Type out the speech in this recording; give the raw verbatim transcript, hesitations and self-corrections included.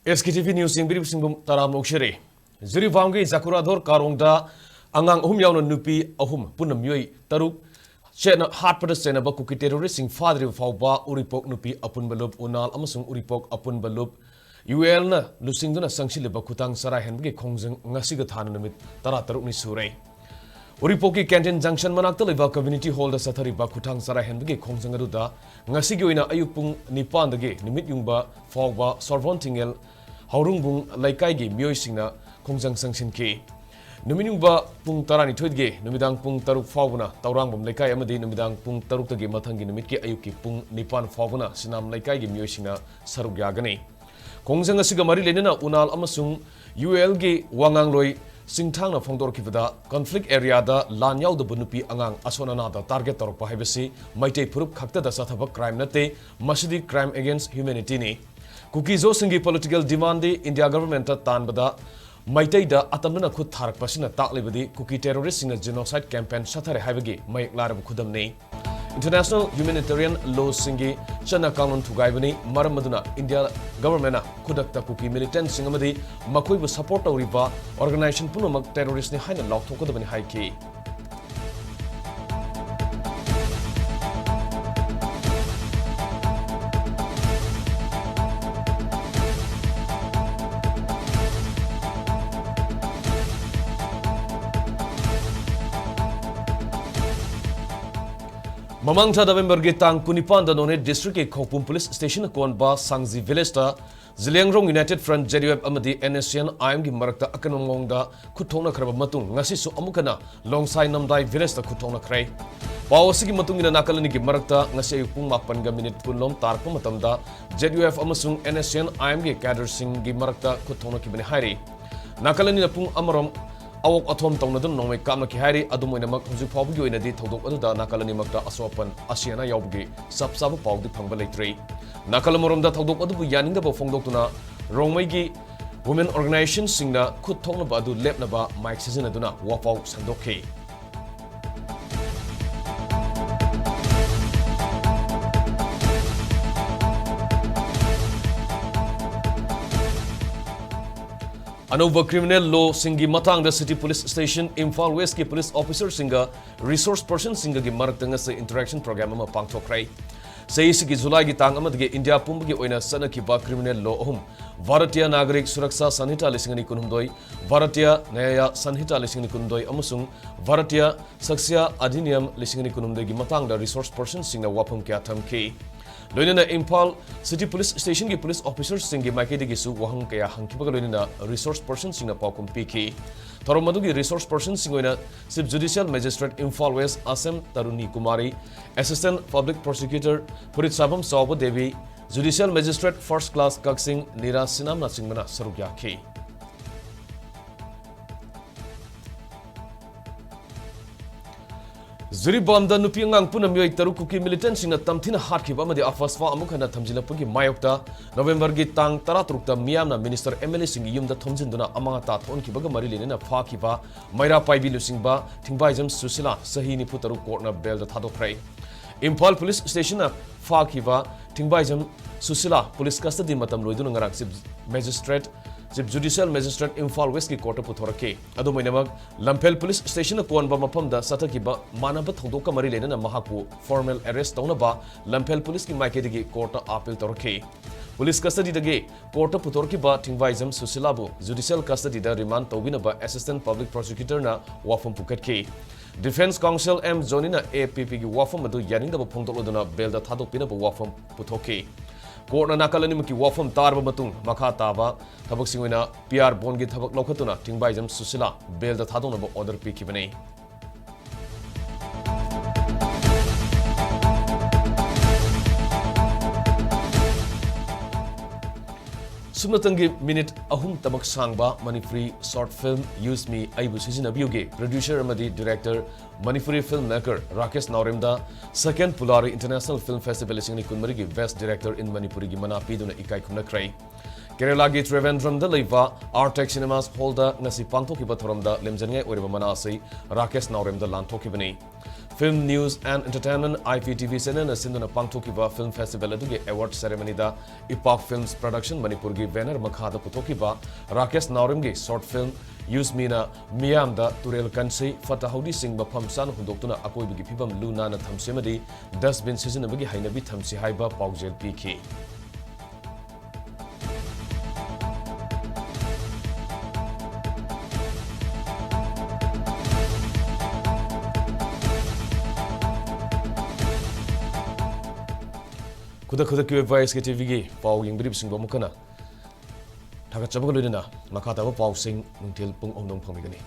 ꯑꯦꯁ ꯀꯦ T V news ꯌꯦꯡꯕꯤꯔꯤꯕꯁꯤꯡꯕꯨ ꯇꯔꯥꯝꯅ ꯑꯣꯛꯆꯔꯤ꯫ ꯖꯤꯔꯤꯕꯥꯝꯒꯤ ꯖꯀꯨꯔꯥꯙꯣꯔ ꯀꯥꯔꯣꯡꯗ ꯑꯉꯥꯡ ꯑꯍꯨꯝ ꯌꯥꯎꯅ ꯅꯨꯄꯤ ꯑꯍꯨꯝ, ꯄꯨꯟꯅ ꯃꯤꯑꯣꯏ ꯇꯔꯨꯛ ꯆꯦꯠꯅ ꯍꯥꯠꯄꯗ ꯆꯦꯟꯅꯕ ꯀꯨꯀꯤ ꯇꯦꯔꯣꯔꯤꯁꯁꯤꯡ ꯐꯥꯗ꯭ꯔꯤꯕ ꯐꯥꯎꯕ ꯎꯔꯤꯄꯣꯛ ꯅꯨꯄꯤ ꯑꯄꯨꯟꯕ ꯂꯨꯞ, ꯎꯅꯥꯜ ꯑꯃꯁꯨꯡ ꯎꯔꯤꯄꯣꯛ ꯑꯄꯨꯟꯕ ꯂꯨꯞ, ꯌꯨ ꯑꯦꯜꯅ ꯂꯨꯆꯤꯡꯗꯨꯅ ꯆꯪꯁꯤꯜꯂꯤꯕ ꯈꯨꯊꯥꯡ ꯆꯔꯥ ꯍꯦꯟꯕꯒꯤ ꯈꯣꯡꯖꯪ ꯉꯁꯤꯒ ꯊꯥꯅ ꯅꯨꯃꯤꯠ ꯇꯔꯥꯇꯔꯨꯛꯅꯤ ꯁꯨꯔꯦ꯫ ꯎꯔꯤꯄꯣꯛꯀꯤ ꯀꯦꯟꯇꯤꯟ ꯖꯪꯁꯟ ꯃꯅꯥꯛꯇ ꯂꯩꯕ ꯀꯝꯃ꯭ꯌꯨꯅꯤꯇꯤ ꯍꯣꯜꯗ ꯆꯠꯊꯔꯤꯕ ꯈꯨꯊꯥꯡ ꯆꯔꯥ ꯍꯦꯟꯕꯒꯤ ꯈꯣꯡꯖꯪ ꯑꯗꯨꯗ ꯉꯁꯤꯒꯤ ꯑꯣꯏꯅ ꯑꯌꯨꯛ ꯄꯨꯡ ꯅꯤꯄꯥꯟꯗꯒꯤ ꯅꯨꯃꯤꯠ ꯌꯨꯡꯕ ꯐꯥꯎꯕ ꯁꯣꯔꯚꯣꯟ ꯊꯤꯡꯉꯦꯜ ꯍꯧꯔꯨꯡꯕꯨꯡ ꯂꯩꯀꯥꯏꯒꯤ ꯃꯤꯑꯣꯏꯁꯤꯡꯅ ꯈꯣꯡꯖꯪ ꯆꯪꯁꯤꯟꯈꯤ꯫ ꯅꯨꯃꯤꯠ ꯌꯨꯡꯕ ꯄꯨꯡ ꯇꯔꯥꯅꯤꯊꯣꯏꯗꯒꯤ ꯅꯨꯃꯤꯗꯥꯡ ꯄꯨꯡ ꯇꯔꯨꯛ ꯐꯥꯎꯕꯅ ꯇꯧꯔꯥꯡꯕꯝ ꯂꯩꯀꯥꯏ ꯑꯃꯗꯤ ꯅꯨꯃꯤꯗꯥꯡ ꯄꯨꯡ ꯇꯔꯨꯛꯇꯒꯤ ꯃꯊꯪꯒꯤ ꯅꯨꯃꯤꯠꯀꯤ ꯑꯌꯨꯛꯀꯤ ꯄꯨꯡ ꯅꯤꯄꯥꯟ ꯐꯥꯎꯕꯅ ꯁꯤꯅꯥꯝ ꯂꯩꯀꯥꯏꯒꯤ ꯃꯤꯑꯣꯏꯁꯤꯡꯅ ꯁꯔꯨꯛ ꯌꯥꯒꯅꯤ꯫ ꯈꯣꯡꯖꯪ ꯑꯁꯤꯒ ꯃꯔꯤ ꯂꯩꯅꯅ ꯎꯅꯥꯜ ꯑꯃꯁꯨꯡ ꯌꯨ ꯑꯦꯜꯒꯤ ꯋꯥꯉꯥꯡꯂꯣꯏ ꯁꯤꯡꯊꯥꯡꯅ ꯐꯣꯡꯗꯣꯔꯛꯈꯤꯕꯗ, ꯀꯟꯐ꯭ꯂꯤꯛ ꯑꯦꯔꯤꯌꯥꯗ ꯂꯥꯟ ꯌꯥꯎꯗꯕ ꯅꯨꯄꯤ ꯑꯉꯥꯡ ꯑꯁꯣꯟ ꯑꯅꯥꯗ ꯇꯥꯔꯒꯦꯠ ꯇꯧꯔꯛꯄ ꯍꯥꯏꯕꯁꯤ ꯃꯩꯇꯩ ꯐꯨꯔꯨꯞ ꯈꯛꯇꯗ ꯆꯠꯊꯕ ꯀ꯭ꯔꯥꯏꯝ ꯅꯠꯇꯦ, ꯃꯁꯤꯗꯤ ꯀ꯭ꯔꯥꯏꯝ ꯑꯦꯒꯦꯟꯁ ꯍ꯭ꯌꯨꯃꯦꯅꯤꯇꯤꯅꯤ꯫ ꯀꯨꯀꯤꯖꯣꯁꯤꯡꯒꯤ ꯄꯣꯂꯤꯇꯤꯀꯦꯜ ꯗꯤꯃꯥꯟꯗꯤ ꯏꯟꯗꯤꯌꯥ ꯒꯚꯔꯟꯃꯦꯟꯠꯇ ꯇꯥꯟꯕꯗ ꯃꯩꯇꯩꯗ ꯑꯇꯝꯅꯅ ꯈꯨꯠ ꯊꯥꯔꯛꯄ ꯑꯁꯤꯅ ꯇꯥꯛꯂꯤꯕꯗꯤ ꯀꯨꯀꯤ ꯇꯦꯔꯣꯔꯤꯁꯁꯤꯡꯅ ꯖꯤꯅꯣꯁꯥꯏꯗ ꯀꯦꯝꯄꯦꯟ ꯆꯠꯊꯔꯦ ꯍꯥꯏꯕꯒꯤ ꯃꯌꯦꯛ ꯂꯥꯔꯕ ꯈꯨꯗꯝꯅꯤ꯫ ꯏꯟꯇꯔꯅꯦꯁꯅꯦꯜ ꯍ꯭ꯌꯨꯃꯦꯅꯤꯇꯦꯔꯤꯌꯟ ꯂꯣꯁꯤꯡꯒꯤ ꯆꯠꯅ ꯀꯥꯡꯂꯣꯟ ꯊꯨꯒꯥꯏꯕꯅꯤ꯫ ꯃꯔꯝ ꯑꯗꯨꯅ ꯏꯟꯗꯤꯌꯥ ꯒꯚꯔꯟꯃꯦꯟꯠꯅ ꯈꯨꯗꯛꯇ ꯀꯨꯀꯤ ꯃꯤꯂꯤꯇꯦꯟꯠꯁꯤꯡ ꯑꯃꯗꯤ ꯃꯈꯣꯏꯕꯨ ꯁꯄꯣꯔꯠ ꯇꯧꯔꯤꯕ ꯑꯣꯔꯒꯅꯥꯏꯖꯦꯁꯟ ꯄꯨꯝꯅꯃꯛ ꯇꯦꯔꯣꯔꯤꯁ꯭ꯠꯅꯤ ꯍꯥꯏꯅ ꯂꯥꯎꯊꯣꯛꯀꯗꯕꯅꯤ ꯍꯥꯏꯈꯤ꯫ ꯃꯃꯥꯡ ꯊꯥ ꯅꯕꯦꯝꯕꯔꯒꯤ ꯇꯥꯡ ꯀꯨꯟꯅꯤꯄꯥꯟꯗ ꯅꯣꯅꯦ ꯗꯤꯁꯇ꯭ꯔꯤꯛꯀꯤ ꯈꯧꯄꯨꯝ ꯄꯨꯂꯤꯁ ꯁ꯭ꯇꯦꯁꯟꯅ ꯀꯣꯟꯕ ꯁꯥꯡꯖꯤ ꯚꯤꯂꯦꯖꯇ Zeliangrong united front, J U F, ꯑꯃꯗꯤ ꯑꯦꯟ ꯑꯦꯁ ꯁꯤ ꯑꯦꯟ ꯑꯥꯏ ꯑꯦꯝꯒꯤ ꯃꯔꯛꯇ ꯑꯀꯟꯕ ꯃꯑꯣꯡꯗ ꯈꯨꯠ ꯊꯣꯛꯅꯈ꯭ꯔꯕ ꯃꯇꯨꯡ, ꯉꯁꯤꯁꯨ ꯑꯃꯨꯛ ꯍꯟꯅ ꯂꯣꯡꯁꯥꯏ ꯅꯝꯗꯥꯏ ꯚꯤꯂꯦꯖꯇ ꯈꯨꯠ ꯊꯣꯛꯅꯈ꯭ꯔꯦ꯫ ꯄꯥꯎ ꯑꯁꯤꯒꯤ ꯃꯇꯨꯡ ꯏꯟꯅ, ꯅꯥꯀꯜ ꯑꯅꯤꯒꯤ ꯃꯔꯛꯇ ꯉꯁꯤ ꯑꯌꯨꯛ ꯄꯨꯡ ꯃꯥꯄꯟꯒ ꯃꯤꯅꯤꯠ ꯀꯨꯟꯂꯣꯝ ꯇꯥꯔꯛꯄ ꯃꯇꯝꯗ, ꯖꯦ ꯌꯨ ꯑꯦꯐ ꯑꯃꯁꯨꯡ ꯑꯦꯟ ꯑꯦꯁ ꯁꯤ ꯑꯦꯟ ꯑꯥꯏ ꯑꯦꯝꯒꯤ ꯀꯦꯗꯔꯁꯤꯡꯒꯤ ꯃꯔꯛꯇ ꯈꯨꯠ ꯊꯣꯛꯅꯈꯤꯕꯅꯤ ꯍꯥꯏꯔꯤ꯫ ꯅꯥꯀꯜ ꯑꯅꯤꯅ ꯄꯨꯡ ꯑꯃꯔꯣꯝ ꯑꯋꯣꯛ ꯑꯊꯣꯝ ꯇꯧꯅꯗꯨꯅ ꯅꯣꯡꯃꯩ ꯀꯥꯞꯅꯈꯤ ꯍꯥꯏꯔꯤ꯫ ꯑꯗꯨꯝ ꯑꯣꯏꯅꯃꯛ, ꯍꯧꯖꯤꯛ ꯐꯥꯎꯕꯒꯤ ꯑꯣꯏꯅꯗꯤ ꯊꯧꯗꯣꯛ ꯑꯗꯨꯗ ꯅꯥꯀꯜ ꯑꯅꯤꯃꯛꯇ ꯑꯁꯣꯛ ꯑꯄꯟ, ꯑꯁꯤ ꯑꯅꯥ ꯌꯥꯎꯕꯒꯤ ꯆꯞ ꯆꯥꯕ ꯄꯥꯎꯗꯤ ꯐꯪꯕ ꯂꯩꯇ꯭ꯔꯤ꯫ ꯅꯥꯀꯜ ꯑꯃꯔꯣꯝꯗ, ꯊꯧꯗꯣꯛ ꯑꯗꯨꯕꯨ ꯌꯥꯅꯤꯡꯗꯕ ꯐꯣꯡꯗꯣꯛꯇꯨꯅ ꯔꯣꯡꯃꯩꯒꯤ ꯋꯨꯃꯦꯟ ꯑꯣꯔꯒꯅꯥꯏꯖꯦꯁꯟꯁꯤꯡꯅ ꯈꯨꯠ ꯊꯣꯛꯅꯕ ꯑꯗꯨ ꯂꯦꯞꯅꯕ ꯃꯥꯏꯛ ꯁꯤꯖꯤꯟꯅꯗꯨꯅ ꯋꯥꯐꯥꯎ ꯁꯟꯗꯣꯛꯈꯤ꯫ ꯑꯅꯧꯕ criminal lawꯁꯤꯡꯒꯤ ꯃꯇꯥꯡꯗ City Police Station, Imphal Westꯀꯤ police officerꯁꯤꯡꯒ resource personꯁꯤꯡꯒꯒꯤ ꯃꯔꯛꯇ ꯉꯁꯤ interaction program ꯑꯃ ꯄꯥꯡꯊꯣꯛꯈ꯭ꯔꯦ꯫ ꯆꯍꯤꯁꯤꯒꯤ ꯖꯨꯂꯥꯏꯒꯤ ꯇꯥꯡ ꯑꯃꯗꯒꯤ ꯏꯟꯗꯤꯌꯥ ꯄꯨꯝꯕꯒꯤ ꯑꯣꯏꯅ ꯆꯠꯅꯈꯤꯕ criminal law ꯑꯍꯨꯝ, Bharatiya Nagarik Surakshya Sanhita ꯂꯤꯁꯤꯡ ꯑꯅꯤ ꯀꯨꯟꯍꯨꯝꯗꯣꯏ, Bharatiya Nyaya Sanhita ꯂꯤꯁꯤꯡ ꯑꯅꯤ ꯀꯨꯟꯍꯨꯝꯗꯣꯏ ꯑꯃꯁꯨꯡ Bharatiya Sakshya Adhiniyam ꯂꯤꯁꯤꯡ ꯑꯅꯤ ꯀꯨꯟꯍꯨꯝꯗꯣꯏꯒꯤ ꯃꯇꯥꯡꯗ resource personꯁꯤꯡꯅ ꯋꯥꯐꯝ ꯀꯌꯥ ꯊꯝꯈꯤ꯫ ꯂꯣꯏꯅꯅ ꯏꯝꯐꯥꯜ City Police Stationꯒꯤ police officerꯁꯤꯡꯒꯤ ꯃꯥꯏꯀꯩꯗꯒꯤꯁꯨ ꯋꯥꯍꯪ ꯀꯌꯥ ꯍꯪꯈꯤꯕꯒ ꯂꯣꯏꯅꯅ resource personꯁꯤꯡꯅ ꯄꯥꯎꯈꯨꯝ ꯄꯤꯈꯤ꯫ ꯊꯧꯔꯝ ꯑꯗꯨꯒꯤ resource personꯁꯤꯡ ꯑꯣꯏꯅ Chief Judicial Magistrate Imphal West ꯑꯦꯁ M ꯇꯔꯨꯅꯤ Kumari, Assistant Public Prosecutor ꯐꯨꯔꯤꯠꯁꯥꯕꯝ ꯆꯥꯎꯕ Devi, Judicial Magistrate First Class ꯀꯛꯆꯤꯡ ꯅꯤꯔꯥꯖ ꯁꯤꯅꯥꯝꯅꯆꯤꯡꯕꯅ ꯁꯔꯨꯛ ꯌꯥꯈꯤ꯫ ꯖꯤꯔꯤꯕꯥꯝꯗ ꯅꯨꯄꯤ ꯑꯉꯥꯡ ꯄꯨꯟꯅ ꯃꯤꯑꯣꯏ ꯇꯔꯨꯛ ꯀꯨꯀꯤ militantꯁꯤꯡꯅ ꯇꯝꯊꯤꯅ ꯍꯥꯠꯈꯤꯕ ꯑꯃꯗꯤ ꯑꯐꯁꯐꯥ ꯑꯃꯨꯛ ꯍꯟꯅ ꯊꯝꯖꯤꯜꯂꯛꯄꯒꯤ ꯃꯥꯌꯣꯛꯇ ꯅꯕꯦꯝꯕꯔꯒꯤ ꯇꯥꯡ ꯇꯔꯥꯇꯔꯨꯛꯇ ꯃꯤꯌꯥꯝꯅ minister, MLAꯁꯤꯡꯒꯤ ꯌꯨꯝꯗ ꯊꯣꯝꯖꯤꯟꯗꯨꯅ ꯑꯃꯥꯡ ꯑꯇꯥ ꯊꯣꯛꯍꯟꯈꯤꯕꯒ ꯃꯔꯤ ꯂꯩꯅꯅ ꯐꯥꯈꯤꯕ ꯃꯩꯔꯥ ꯄꯥꯏꯕꯤ ꯂꯨꯆꯤꯡꯕ ꯊꯤꯡꯕꯥꯏꯖꯝ ꯁꯨꯁꯤꯂꯥ, ꯆꯍꯤ ꯅꯤꯐꯨ ꯇꯔꯨꯛ, courtꯅ bailꯗ ꯊꯥꯗꯣꯛꯈ꯭ꯔꯦ꯫ Imphal Police Stationꯅ ꯐꯥꯈꯤꯕ ꯊꯤꯡꯕꯥꯏꯖꯝ Sushila police custody ꯃꯇꯝ ꯂꯣꯏꯗꯨꯅ ꯉꯔꯥꯡ Chief Magistrate, Chief Judicial Magistrate Imphal Westꯀꯤ courtꯇ ꯄꯨꯊꯣꯔꯛꯈꯤ꯫ ꯑꯗꯨꯝ ꯑꯣꯏꯅꯃꯛ, ꯂꯝꯐꯦꯜ Police Stationꯅ ꯀꯣꯟꯕ ꯃꯐꯝꯗ ꯆꯠꯊꯈꯤꯕ ꯃꯥꯟꯅꯕ ꯊꯧꯗꯣꯛꯀ ꯃꯔꯤ ꯂꯩꯅꯅ ꯃꯍꯥꯛꯄꯨ formal arrest ꯇꯧꯅꯕ ꯂꯝꯐꯦꯜ policeꯀꯤ ꯃꯥꯏꯀꯩꯗꯒꯤ courtꯇ appeal ꯇꯧꯔꯛꯈꯤ꯫ Police custodyꯗꯒꯤ courtꯇ ꯄꯨꯊꯣꯔꯛꯈꯤꯕ ꯊꯤꯡꯕꯥꯏꯖꯝ ꯁꯨꯁꯤꯂꯥꯕꯨ judicial custodyꯗ remand ꯇꯧꯕꯤꯅꯕ Assistant Public Prosecutorꯅ ꯋꯥꯐꯝ ꯄꯨꯈꯠꯈꯤ꯫ Defence Counsel ꯑꯦꯝ ꯖꯣꯅꯤꯅ APPꯒꯤ ꯋꯥꯐꯝ ꯑꯗꯨ ꯌꯥꯅꯤꯡꯗꯕ ꯐꯣꯡꯗꯣꯛꯂꯗꯨꯅ bailꯗ ꯊꯥꯗꯣꯛꯄꯤꯅꯕ ꯋꯥꯐꯝ ꯄꯨꯊꯣꯛꯈꯤ꯫ Courtꯅ ꯅꯥꯀꯜ ꯑꯅꯤꯃꯛꯀꯤ ꯋꯥꯐꯝ ꯇꯥꯔꯕ ꯃꯇꯨꯡ, ꯃꯈꯥ ꯇꯥꯕ ꯊꯕꯛꯁꯤꯡ ꯑꯣꯏꯅ P R bondꯒꯤ ꯊꯕꯛ ꯂꯧꯈꯠꯇꯨꯅ ꯊꯤꯡꯕꯥꯏꯖꯝ ꯁꯨꯁꯤꯂꯥ bailꯗ ꯊꯥꯗꯣꯛꯅꯕ order ꯄꯤꯈꯤꯕꯅꯤ꯫ ꯁꯨꯞꯅꯇꯪꯒꯤ minute ꯑꯍꯨꯝꯇꯃꯛ ꯁꯥꯡꯕ Manipuri short film Use Me, ꯑꯩꯕꯨ ꯁꯤꯖꯤꯟꯅꯕꯤꯌꯨꯒꯤ producer ꯑꯃꯗꯤ director, Manipuri filmmaker Rakesh ꯅꯥꯎꯔꯦꯝꯗ Second Pulari International Film Festival ꯂꯤꯁꯤꯡ ꯑꯅꯤ ꯀꯨꯟꯃꯔꯤꯒꯤ Best Director in Manipuriꯒꯤ ꯃꯅꯥ ꯄꯤꯗꯨꯅ ꯏꯀꯥꯏ ꯈꯨꯝꯅꯈ꯭ꯔꯦ꯫ ꯀꯦꯔꯦꯂꯥꯒꯤ ꯇ꯭ꯔꯤꯚꯦꯟꯗ꯭ꯔꯝꯗ ꯂꯩꯕ ꯑꯥꯔꯇꯦꯛ ꯁꯤꯅꯦꯃꯥꯁ ꯍꯣꯜꯗ ꯉꯁꯤ ꯄꯥꯡꯊꯣꯛꯈꯤꯕ ꯊꯧꯔꯝꯗ ꯂꯦꯝꯖꯅꯤꯡꯉꯥꯏ ꯑꯣꯏꯔꯕ ꯃꯅꯥ ꯑꯁꯤ Rakesh ꯅꯥꯎꯔꯦꯝꯗ ꯂꯥꯟꯊꯣꯛꯈꯤꯕꯅꯤ꯫ Film News and Entertainment, I P T V channelꯅ ꯁꯤꯟꯗꯨꯅ ꯄꯥꯡꯊꯣꯛꯈꯤꯕ film festival ꯑꯗꯨꯒꯤ award ceremonyꯗ ꯏꯄꯥꯛ Films Production ꯃꯅꯤꯄꯨꯔꯒꯤ banner ꯃꯈꯥꯗ ꯄꯨꯊꯣꯛꯈꯤꯕ ꯔꯥꯀꯦꯁ ꯅꯥꯎꯔꯦꯝꯒꯤ short film ꯌꯨꯁꯃꯤꯅ ꯃꯤꯌꯥꯝꯗ ꯇꯨꯔꯦꯜ ꯀꯟꯁꯤ, ꯐꯠꯇ ꯍꯥꯎꯗꯤꯁꯤꯡ ꯃꯐꯝ ꯆꯥꯅ ꯍꯨꯟꯗꯣꯛꯇꯨꯅ ꯑꯀꯣꯏꯕꯒꯤ ꯐꯤꯕꯝ ꯂꯨ ꯅꯥꯟꯅ ꯊꯝꯁꯤ ꯑꯃꯗꯤ dustbin ꯁꯤꯖꯤꯟꯅꯕꯒꯤ ꯍꯩꯅꯕꯤ ꯊꯝꯁꯤ ꯍꯥꯏꯕ ꯄꯥꯎꯖꯦꯜ ꯄꯤꯈꯤ꯫ ꯈꯨꯗꯛ ꯈꯨꯗꯛꯀꯤ ꯑꯣꯏꯕ S K T Vꯒꯤ ꯄꯥꯎ ꯌꯦꯡꯕꯤꯔꯤꯕꯁꯤꯡꯕꯨ ꯑꯃꯨꯛ ꯍꯟꯅ ꯊꯥꯒꯠꯆꯕꯒ ꯂꯣꯏꯅꯅ ꯃꯈꯥ ꯇꯥꯕ ꯄꯥꯎꯁꯤꯡ ꯅꯨꯡꯊꯤꯜ ꯄꯨꯡ ꯑꯍꯨꯝꯗ ꯑꯃꯨꯛ ꯐꯪꯕꯤꯒꯅꯤ꯫